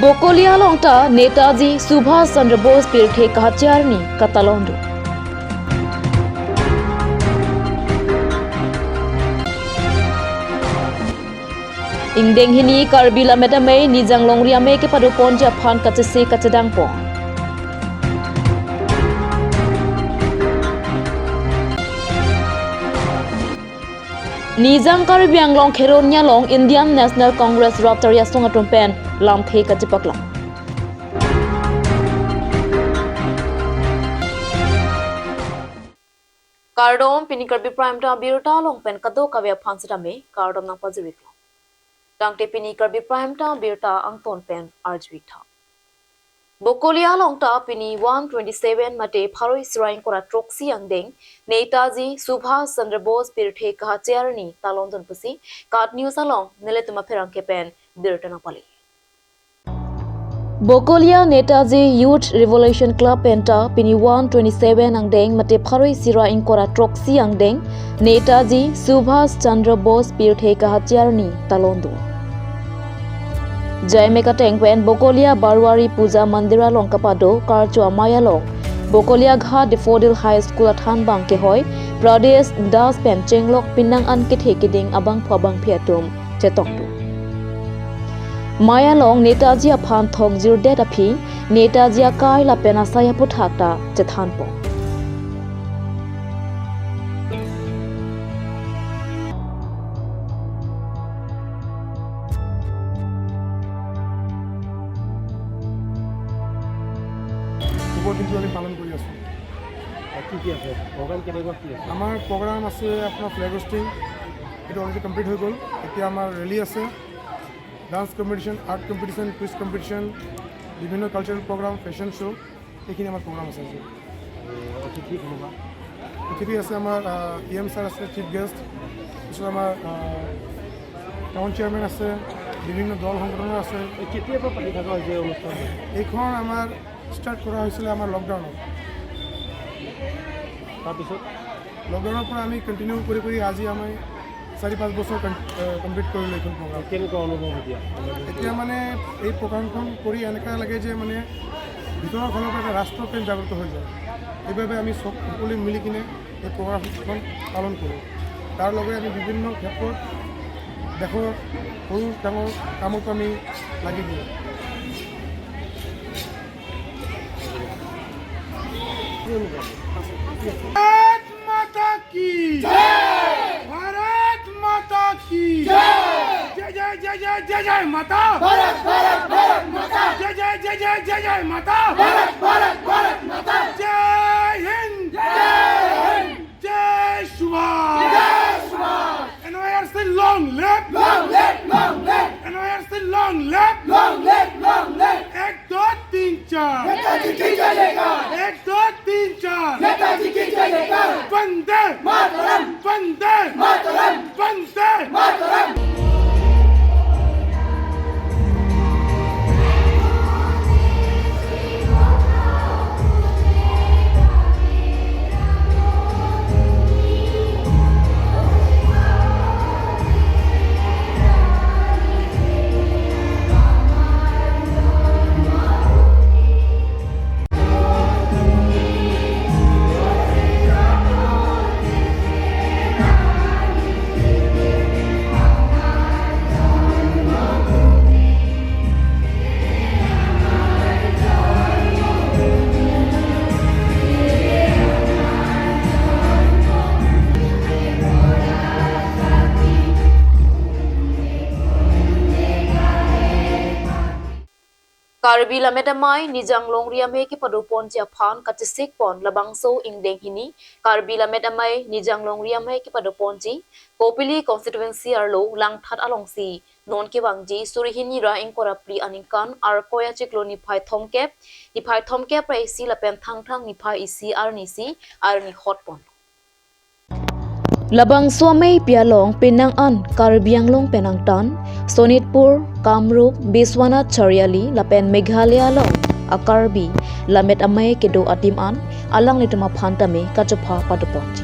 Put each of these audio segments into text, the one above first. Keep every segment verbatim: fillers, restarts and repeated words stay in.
Bokolia along ta Netaji Subhash Chandra Bose pirthe kahache arni katalon do. Ingdeng hini Karbi Lammet Amei Nijang Longri Amei kepadoponji aphan kachesik kachedangpon. Nijang Karbi Anglong Kheroni along Indian National Congress rat tari asong atum pen lamthe kachepaklang. Kardom, pini Karbi Prime Time abirta along pen kadokave aphan sitame kardom nangpajiriklo. Tangte pini Karbi Prime Time abirta angton pen arjuik tha. Bokolia along ta pini one twenty-seven mate pharo isi ra ingkoi ra throksi angdeng Netaji Subhash Chandra Bose pirthe kahache arni talon dun pusi KAT News along nelitum apherangke pen birta nangpale. Bokolia Netaji Youth Revolution Club pen ta pini one twenty-seven angdeng mate pharo isi ra ingkoi ra throksi angdeng Netaji Subhash Chandra Bose pirthe kahache arni talon do. Jaime kateng pen Bokolia Barwari Puja Mandir along kapado karcho amei along Bokolia Ghat Daffodil High School athanbang kehoi Pradesh Das pen chenglok penang an kethe keding abangphu abangphi atum chetong do. Mei along Netaji aphan thok jirdet aphi Netaji akai lapen asai aphuthak ta chethanpon. শুভ দিনটো আমি পালন কৰি আছোঁ। আৰু কি কি আছে? প্ৰগ্ৰাম কেনেকুৱা কি আছে? আমাৰ প্ৰগ্ৰাম আছে আপোনাৰ ফ্লেগ হোষ্টিং, এইটো অলৰেডি কমপ্লিট হৈ গ'ল। এতিয়া আমাৰ ৰেলী আছে, dance competition, art competition, quiz competition, বিভিন্ন কালচাৰেল প্ৰগ্ৰাম, ফেশ্বন শ্ব', এইখিনি আমাৰ প্ৰগ্ৰাম আছে আজি। আৰু অতিথি কোনোবা? অতিথি আছে আমাৰ ই এম ছাৰ আছে চিফ গেষ্ট, পিছত আমাৰ টাউন চেয়াৰমেন আছে, বিভিন্ন দল সংগঠনৰ আছে। এই কেতিয়াৰ পৰা পাতি থকা হৈছে এই অনুষ্ঠানটো? এইখন আমাৰ ষ্টাৰ্ট কৰা হৈছিলে আমাৰ লকডাউনত। তাৰপিছত? লকডাউনৰ পৰা আমি কণ্টিনিউ কৰি কৰি আজি আমি চাৰি পাঁচ বছৰ কম-, এ, কমপ্লিট কৰিলোঁ এইখন প্ৰগ্ৰাম। কেনেকুৱা অনুভৱ এতিয়া? এতিয়া মানে এই প্ৰগ্ৰামখন কৰি এনেকুৱা লাগে যে মানে ভিতৰৰ ফালৰ পৰা এটা ৰাষ্ট্ৰ প্ৰেম জাগ্ৰত হৈ যায়। সেইবাবে আমি চব সকলোৱে মিলি কিনে এই প্ৰগ্ৰামখন পালন কৰোঁ। তাৰ লগে আমি বিভিন্ন ক্ষেত্ৰত দেশৰ সৰু ডাঙৰ কামতো আমি লাগি দিওঁ। भारत माता की जय। भारत माता की जय। जय जय जय जय जय जय माता। भारत भारत भारत माता। जय जय जय जय जय जय माता। भारत भारत भारत माता। जय हिंद। जय हिंद। जय सुभाष। जय Subhash. N Y R C long live। Long live, long live। N Y R C long live। Long live, long live। एक दो तीन चार। नेताजी की जय जयकार। एक दो तीन चार। नेताजी की जय जयकार। वंदे मातरम। वंदे मातरम। वंदे Mataram. Karbi Lammet Amei Nijang Longri Amei kepadoponji aphan kachesikpon labangso ingdeng hini Karbi Lammet Amei Nijang Longri Amei kepadoponji Kopili constituency arlo Langthat alongsi non kevangji suri hini ra ingkoi ra phli aningkan Arkoi achiklo niphai thomkep, niphai thomkep ra isi lapen Thangthang niphai isi arnisi arni hotpon. Labangso ameipi along penang an Karbi Anglong pen angtan, Sonitpur, Kamrup, Biswanath Chariali lapen Meghalaya along a-Karbi Lammet Amei kedo adim an alanglitum aphan tame kachopha padoponji.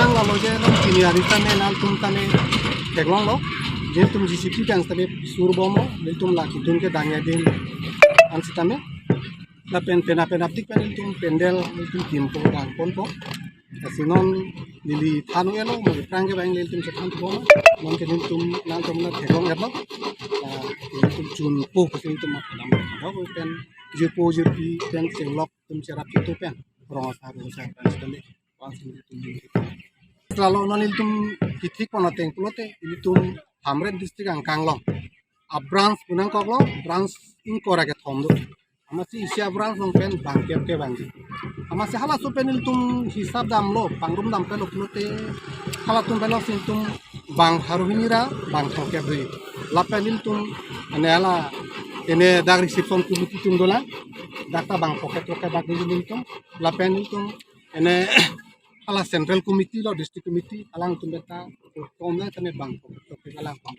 Sitame lalo je non chini ari tame nangtum tame theklonglo. Je ilitum J C B kan tame surbomlo, ilitum la kedun kedang adim an sitame. Lapen penap penapdik pen ilitum pandal ilitum kimpo dangponpo. Lasi non neli than-o-elo, mo aphrang ke bang ilitum chethanpo. Non ke ilitum nangtum la theklong etlo. Ah, ilitum chunpo, kasi ilitum mat kadam. Dok pen jirpo jirpi pen chenglok ilitum cherap chitu pen. Rong asar rong asar pen sekali. Bang si ilitum. Lalo non ilitum kethik pon ateng pulote ilitum Hamren district angkang along a-branch pu nangkoklo, branch ingkoi ra kethom do. Amatsi isi a-branch along pen bang kep ke bang. Amatsi halaso pen ilitum hisap damlo, pangrum dam pen lo pulote halatum pen lo si ilitum bang pharo hini ra bang thomkep do. Lapen ilitum ane hala ane dak reception committee atum dolang, dak ta bang phokep throkep bak do ilitum. Lapen ilitum ane hala central committee lo, district committee alangtum beta tom na tame bang phokep throkep alangtum.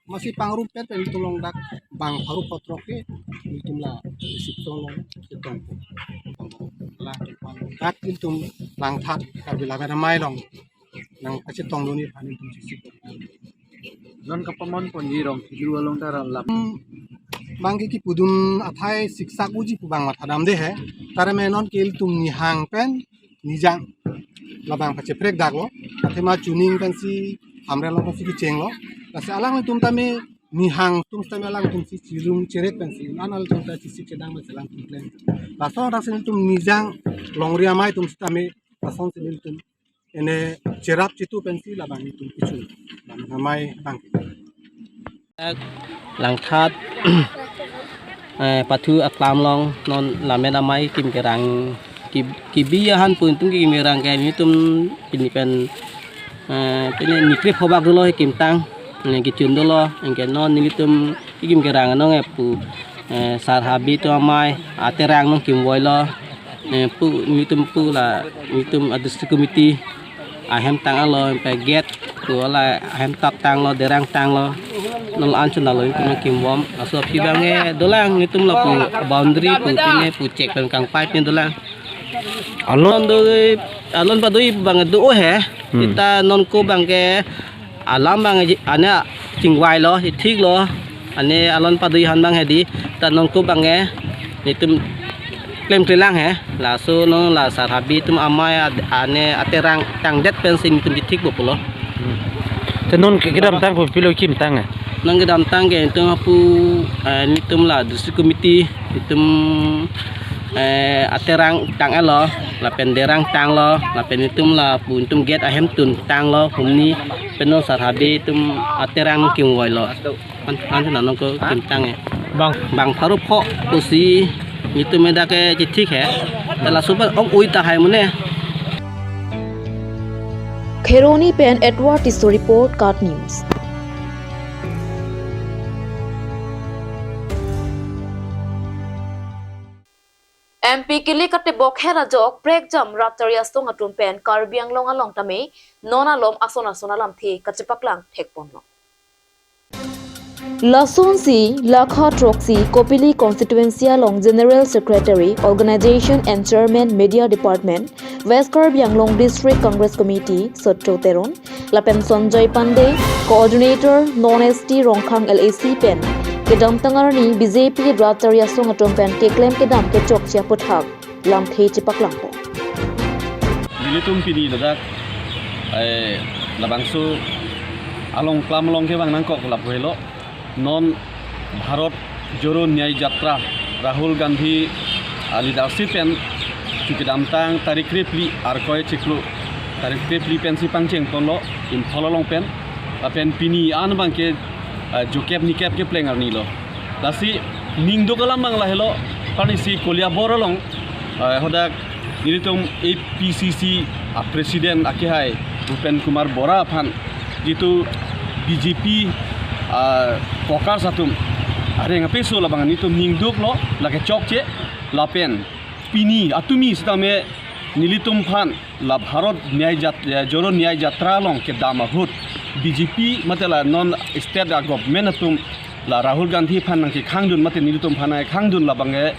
Amatsi pangrum pen pen ilitum along dak bang pharo phokep throkep ilitum la reception along chetongpo. Alangtum dak ilitum Langthat Karbi Lammet Amei along nangpachetongdun aphan ilitum chesik. Non kapamon ponji Rongphedru along ta ra lap. Hmm, bang ke kipudun athai siksak uji pu bang mathadam de he. Tame non ke ilitum nihang pen nijang labang pacheprek daklo. Athema chuning pensi Hamren along pensi kechenglo. Lasi alangtum tame nihang atum tame alangtum si chirung cherek pensi an alangtum ta chesik chedang pensi alangtum klem. Laso adak si ilitum nijang longri amei atum sitame lason si ilitum ene cherap chitu pensi labang ilitum kichun. Labang amei bang. Langthat, eh, pathu aklam along non Lammet Amei kim kerang ki, kibi ahan pu ilitum kim kerang ke ilitum pini pen, eh, pini nikri phobak dolo he kimtang, eh, kechun dolo, anke non ilitum kim kerang anong e pu, eh, sar Habi atum amei aterang nangkimvoilo, eh, pu ilitum pu la ilitum a-district committee ahem tanglo, pe gate pu la ahem tap tanglo, derang tanglo. Non an chun alo ilitum kimvom. Laso aphi bang ke dolang ilitum lapu boundary pu pine pu check pen kangpai pine dolang. Alon do, alon padoi bang do he. Hmm. Seta non ko bang ke alam bang ane chingvailo, thiklo. Ane alon padoi ahan bang he di, ta non ko bang ke ilitum klemklelang he. Laso non la sar Habi atum amei ad-, ane aterang tangdet pensi ilitum chethikpo pulo. Hmm. Te non ke kedamtang kopilo kimtang he? Non kedamtang ke ilitum hapu, eh, ilitum la district committee ilitum, eh, aterang tanglo, lapen derang tanglo, lapen ilitum lapu ilitum gate ahem tun tanglo, humni pen non sar Habi atum aterang nangkimvoilo. An, an nang ko kimtang he. Bang. Bang pharo pho pusi ilitum dak ke chethik he. Te laso pen ong ui tahai mune. Kheroni pen Edward Tisso report, KAT News. M P kilik katebok her ajok prekjam rat tari asong atum pen Karbi Anglong along tame non alom ason ason alamthe kachepaklang thekponlo. Lasonsi lakha throksi Kopili constituency along General Secretary, Organization and Chairman, Media Department, West Karbi Anglong District Congress Committee, Sotro Teron, lapen Sanjoy Pandey, Coordinator, Non S T Rongkhang L A C pen kedamtang arni B J P rat tari asong atum pen keklem kedam kechokche aputhak lamthe chepaklangpo. Nelitum pini ladak Eh, labangso along klam along kevang nangkok lapu helo. Non Bharat Jodo Nyay Yatra Rahul Gandhi a leadership pen chu kedamtang tarik krephli Arkoi chiklo tarik krephli pensi pangcheng ponlo Imphal along pen. Lapen pini an abangke, eh, jokep nikep kepleng arni lo. Lasi ningduk alam abang lahelo, parnisi Koliabor along, eh, hadak nelitum A P C C a president akehai Bhupen Kumar Bora aphan jitu B J P, ah, workers atum areng apeso labang nelitum ningduklo, lake chokche lapen pini atumi sitame nelitum aphan la Bharat Nyay Jat-, eh, Jodo Nyay Yatra along kedam ahut B J P mate la non state a government atum la Rahul Gandhi aphan nangkekhangdun mate nelitum aphan nangkekhangdun labangke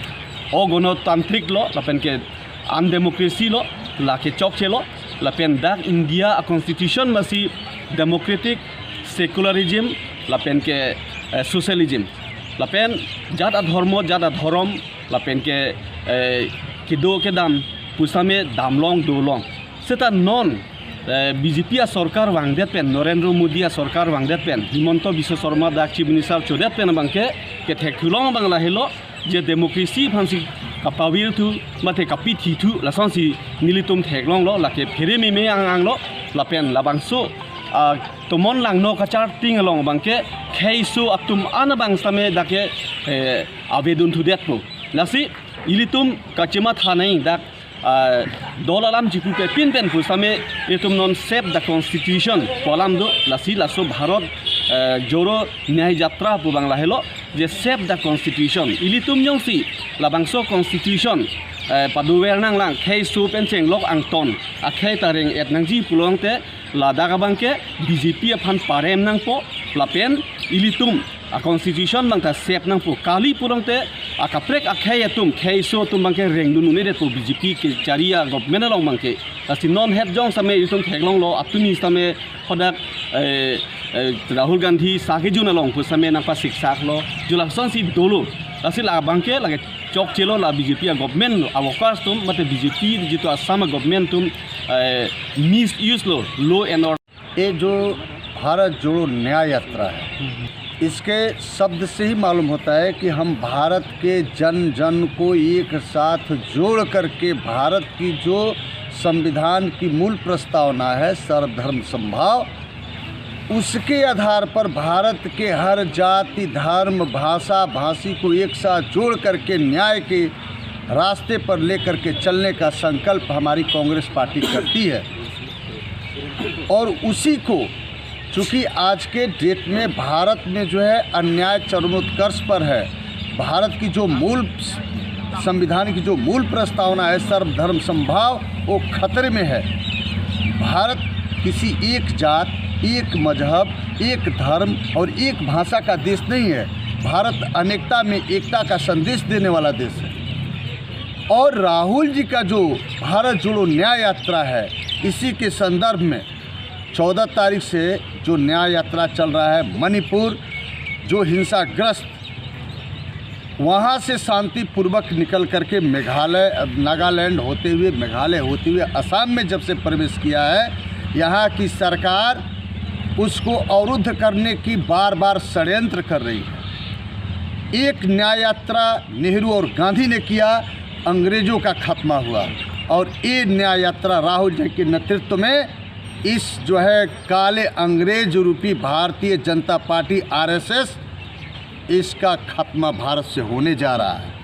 ogonotantrik lo lapen ke undemocracy lo, lake chokche lo, lapen dak India a constitution masi democratic, secularism, lapen ke, eh, socialism, lapen jat adhormo jat adhorom, lapen ke, eh, kedo kedam pusitame damlong dolong. Seta non, eh, B J P a sorkar vangdet pen, Narendra Modi a sorkar vangdet pen, Himanta Biswa Sarma dak Chief Minister chodet pen abangke, kethekthu long abang lahelo, je democracy aphansi kapavirthu, mate kapithithu, lasonsi nelitum theklonglo, lake phere meme ang anglo, lapen labangso, ah, tomon langno kacharting along abangke, kheiso atum an abang sitame dak ke, eh, avedun thudetpo. Lasi, ilitum kachematha nai dak, ah, dol alam chipupepin pen pusitame itum non save the constitution pu alam do, lasi laso Bharat, eh, Jodo Nyay Yatra pu abang lahelo, je save the constitution. Ilitum jongsi labangso constitution, eh, padover nanglang, kheiso pen chenglok angton akhei ta reng-et nangji pulote, ladak abangke B J P aphan parem nangpo, lapen ilitum a constitution abang ta save nangpo, kali pulote akaprek akhei atum, kheiso atum abangke rengdun un-edetpo B J P kechari a government along abangke. Lasi non het jong sitame itum theklonglo, atumi sitame hadak, eh, eh, Rahul Gandhi sakejun along pusitame nangpasiksaklo, ju lasonsi dolo. Lasi labangke lake chokchelo, la B J P a government lo, a workers atum mate B J P jitu Assam a government atum, eh, misuse lo law and order. ये जो भारत जोड़ो न्याय यात्रा है, इसके शब्द से ही मालूम होता है कि हम भारत के जन जन को एक साथ जोड़ करके भारत की जो संविधान की मूल प्रस्तावना है सर्वधर्म समभाव, उसके आधार पर भारत के हर जाति, धर्म, भाषा, भाषी को एक साथ जोड़ करके न्याय के रास्ते पर लेकर के चलने का संकल्प हमारी कांग्रेस पार्टी करती है। और उसी को, चूंकि आज के डेट में भारत में जो है अन्याय चरमोत्कर्ष पर है, भारत की जो मूल, संविधान की जो मूल प्रस्तावना है सर्वधर्म समभाव, वो खतरे में है। भारत किसी एक जात, एक मजहब, एक धर्म और एक भाषा का देश नहीं है। भारत अनेकता में एकता का संदेश देने वाला देश है। और राहुल जी का जो भारत जोड़ो न्याय यात्रा है, इसी के संदर्भ में चौदह तारीख से जो न्याय यात्रा चल रहा है मणिपुर, जो हिंसाग्रस्त, वहाँ से शांतिपूर्वक निकल करके मेघालय, नागालैंड होते हुए, मेघालय होते हुए असम में जब से प्रवेश किया है, यहाँ की सरकार उसको अवरुद्ध करने की बार बार षड्यंत्र कर रही है। एक न्याय यात्रा नेहरू और गांधी ने किया, अंग्रेजों का खात्मा हुआ, और ये न्याय यात्रा राहुल जी के नेतृत्व में इस जो है काले अंग्रेज रूपी भारतीय जनता पार्टी आरएसएस, इसका खात्मा भारत से होने जा रहा है।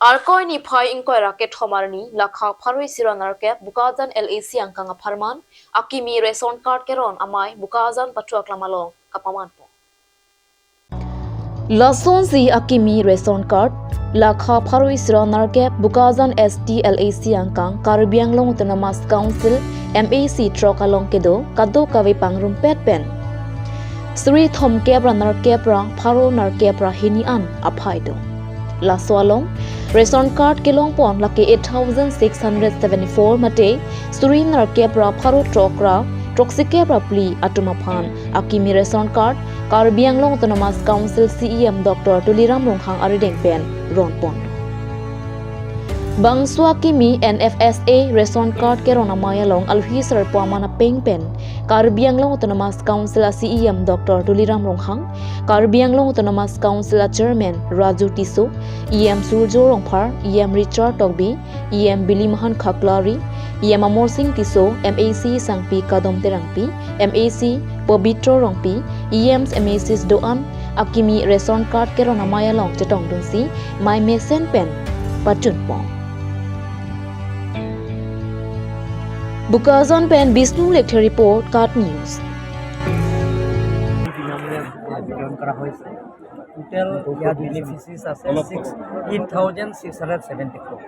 Arkoi niphai ingkoi ra kethom arni lakha pharo isi ra nerkep Bokajan L A C angkang apharman akimi ration card keron amei Bokajan pathu aklam along kapamanpo. Lasonsi akimi ration card lakha pharo isi ra nerkep Bokajan S T L A C angkang Karbi Anglong Autonomous Council M A C throk along kedo kadokave pangrumpet pen suri thomkep ra nerkep ra pharo nerkep ra hini an aphai do. Laso along ration card kelongpon lake eight thousand six hundred seventy-four mate suri nerkep ra pharo throk ra throksikep ra phli atum aphan akimi ration card Karbi Anglong Autonomous Council C E M Doctor Tuliram Ronghang arideng pen ronpon. Bangso akimi N F S A ration card keron amei along alohi sarpo aman apeng pen Karbi Anglong Autonomous Council a C E M Doctor Tuliram Ronghang, Karbi Anglong Autonomous Council a Chairman Raju Tisso, E M Surjo Rongphar, E M Richard Tokbi, E M Bilimahan Khaklari, E M Amor Sing Tisso, M A C Sangpi Kadom Terangpi, M A C Pobitro Rongpi, E Ms, M A Cs do-an akimi ration card keron amei along chetongdunsi mei mesen pen pachunpon. Bokajan pen Bishnu Lekthe report, KAT News. বিনামূলীয়া বিতৰণ কৰা হৈছে। টোটেল ইয়াত বেনিফিচিয়াৰিজ আছে six eight thousand six hundred seventy four.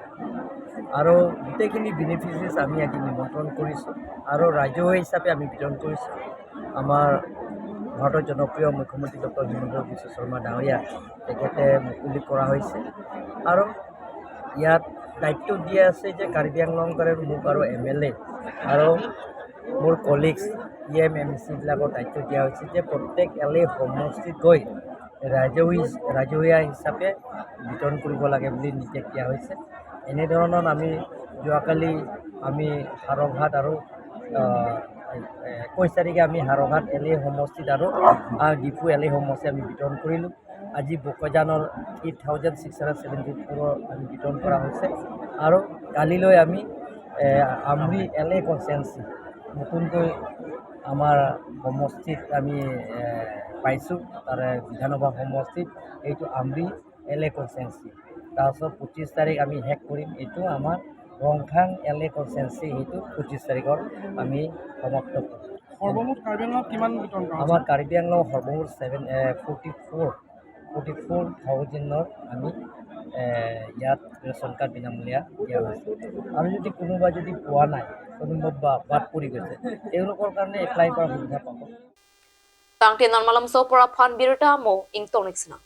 আৰু গোটেইখিনি বেনিফিচিয়াৰিজ আমি আজি নিমন্ত্ৰণ কৰিছোঁ আৰু ৰাজহুৱা হিচাপে আমি বিতৰণ কৰিছোঁ। আমাৰ ভাৰতৰ জনপ্ৰিয় মুখ্যমন্ত্ৰী ডক্টৰ হিমন্ত বিশ্ব শৰ্মা ডাঙৰীয়া তেখেতে মুকলি কৰা হৈছে। আৰু ইয়াত দায়িত্ব দিয়া আছে যে কাৰ্বি আংলঙৰ কাৰণে মোক আৰু এম এল এ আৰু মোৰ কলিগছ ই এম এম চিবিলাকক দায়িত্ব দিয়া হৈছে যে প্ৰত্যেক এল এ সমষ্টিত গৈ ৰাজহুৱা, ৰাজহুৱা হিচাপে বিতৰণ কৰিব লাগে বুলি নিৰ্দেশ দিয়া হৈছে। এনেধৰণৰ আমি যোৱাকালি আমি হাৰঘাট আৰু, আহ, একৈছ তাৰিখে আমি হাৰঘাট এল এ সমষ্টিত আৰু, আহ, ডিফু এল এ সমষ্টিত আমি বিতৰণ কৰিলোঁ। আজি বোকাজানৰ eight thousand six hundred seventy ফ'ৰৰ আমি বিতৰণ কৰা হৈছে আৰু কালিলৈ আমি, এ, আমৰি এল এ কনষ্টিটুৱেঞ্চি নতুনকৈ আমাৰ সমষ্টিত আমি, এ, পাইছোঁ, তাৰে বিধানসভা সমষ্টিত এইটো আমৰি এল এ কনষ্টিটুৱেঞ্চি। তাৰপিছত পঁচিছ তাৰিখ আমি শেষ কৰিম, এইটো আমাৰ ৰংথাং এল এ কনষ্টিটুৱেঞ্চি, সেইটো পঁচিছ তাৰিখৰ আমি সমাপ্ত কৰিম। সৰ্বমুঠ কাৰ্বি আংলঙত কিমান বিতৰণ কৰা হৈছে? আমাৰ কাৰ্বি আংলং সৰ্বমুঠ ছেভেন, এ, ফৰ্টি ফ'ৰ, ফৰ্টি ফ'ৰ থাউজেণ্ডৰ আমি, এ, ইয়াত ৰেচন কাৰ্ড বিনামূলীয়া দিয়া হৈছে। আৰু যদি কোনোবা যদি পোৱা নাই, কোনোবা বা-, বাদ পৰি গৈছে, তেওঁলোকৰ কাৰণে এপ্লাই কৰাৰ সুবিধা পাব। Tangte non malomso apor aphan birta mo ingtong neksina.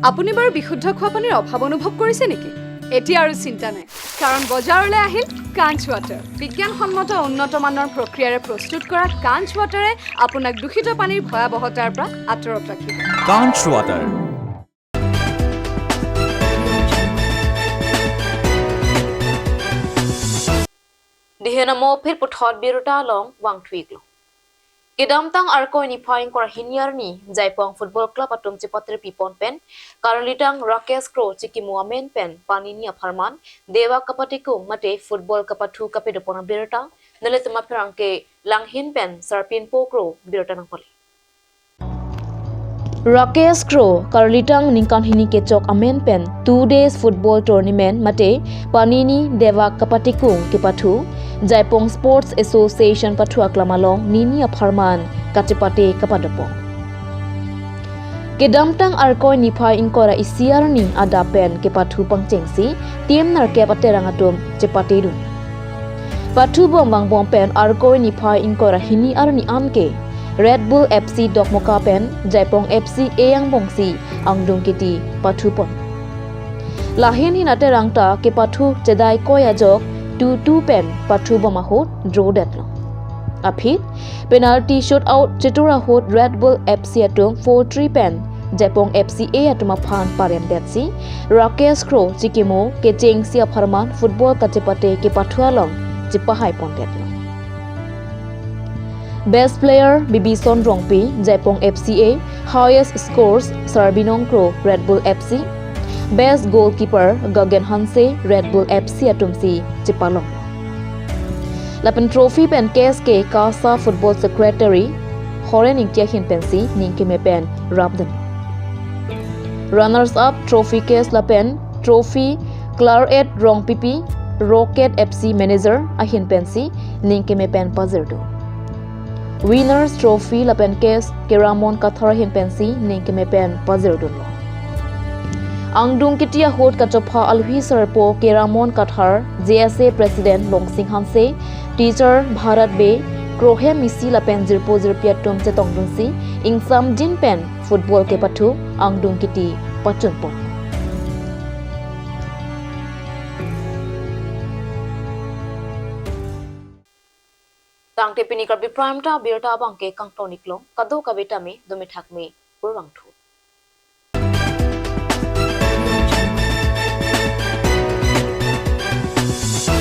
আপুনি বাৰু বিশুদ্ধ খোৱা পানীৰ অভাৱ অনুভৱ কৰিছে নেকি? এতিয়া আৰু চিন্তা নাই, কাৰণ বজাৰলৈ আহিল কাঞ্চ ৱাটাৰ। বিজ্ঞানসন্মত উন্নত মানৰ প্ৰক্ৰিয়াৰে প্ৰস্তুত কৰা কাঞ্চ ৱাটাৰে আপোনাক দূষিত পানীৰ ভয়াৱহতাৰ পৰা আঁতৰত ৰাখিব। Kanch Water. Dihen amo phir puthot birta along vangthuiklo. Kedamtang Arkoi niphai ingkoi ra hini arni Jaipong Football Club atum chepatir pipon pen, karlitang Rakesh Kro chikimo amen pen panini apharman dewak kapatikung mate football kapathu kapedopon abirta, nelitum apherangke Langhin pen Sarpinpo Kro birta nangpali. Rakesh Kro, karlitang ningkan hini kechok amen pen two days football tournament mate panini dewak kapatikung kepathu, Jaipong Sports Association pathu aklam along nini apharman kachepate kapadopon. Kedamtang Arkoi niphai ingkoi ra isi arni adap pen kepathu pangchengsi, team nerkep aterang atum chepatedun. Pathubom vangbom pen Arkoi niphai ingkoi ra hini arni anke Red Bull F C Dokmoka pen Jaipong F C e angbongsi angdung kiti pathupon. Lahin hin aterang ta kepathu chedai koi ajok two two pen pathubom ahut draw detlo. Aphi penalty shootout chetur ahut Red Bull F C atum four three pen Jaipong F C e atum aphan parem detsi, Rakesh Kro chikimo kechengsi apharman football kachepate kepathu along chepahai pon detlo. Best player Bibison Rongpi, Jaipong F C e, highest scores Sarbinong Kro, Red Bull F C, best goalkeeper Gagan Hanse, Red Bull F C atumsi chepalong. Lapen trophy pen K S K KASA Football Secretary Horen Ingti ahin pensi ningkeme pen rapdun. Runners up trophy case lapen trophy Claret Rongpipi, Rocket F C manager ahin pensi ningkeme pen pajirdun. Winners trophy lapen case Keramon Kathar ahin pensi ningkeme pen pajirdunlo. Angdung kiti ahut kachopha alohi sarpo Keramon Kathar, J S A President Longsing Hanse, Teacher Bharat Bey, Krohem Misi lapen jirpo jirpi atum chetongdunsi, ingsamjin pen football kepathu angdung kiti pachunpon. Tangte pini Karbi Prime Time abirta abangke kangtonik long, kadokave tame dome thakme. kurvangthu.